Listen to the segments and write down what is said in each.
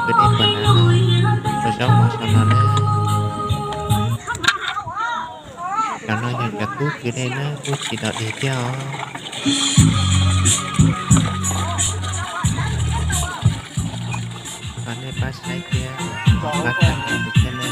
Kwv tij pom na, ua zaub mov saum no na. Cov no yog cov tub kwv tij na, kuj tsis dog dig thiab os. Thov nej pab saib thiab pab txhawb nqa kuv thiab na.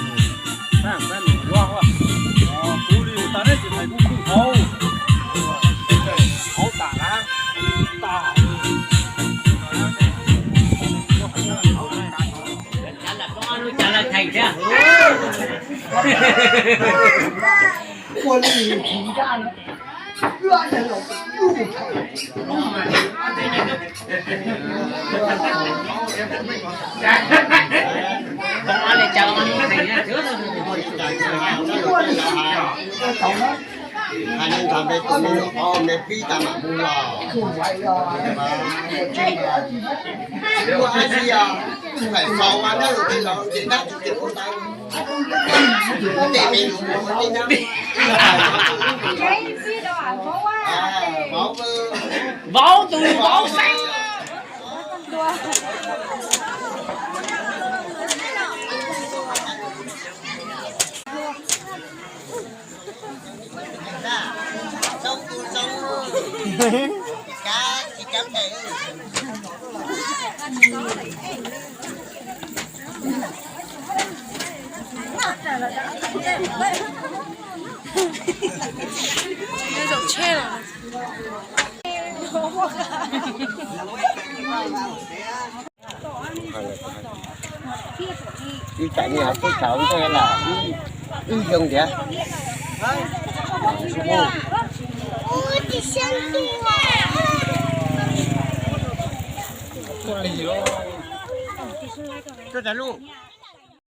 Hais neeg nrog peb tus me nyuam qhuav me pib tas mam mus los. Ua dab tsi os, tsis hais faus mas nyob rau peb los ces dab tsi ces ua tau. Tej me nyuam mus ua tib nab. Vauv tus vauv xeeb. Zaum tsheb los. Ib tsam niag peb tsaus ntej lawm, wb yoo tiag. Tuaj tas lub.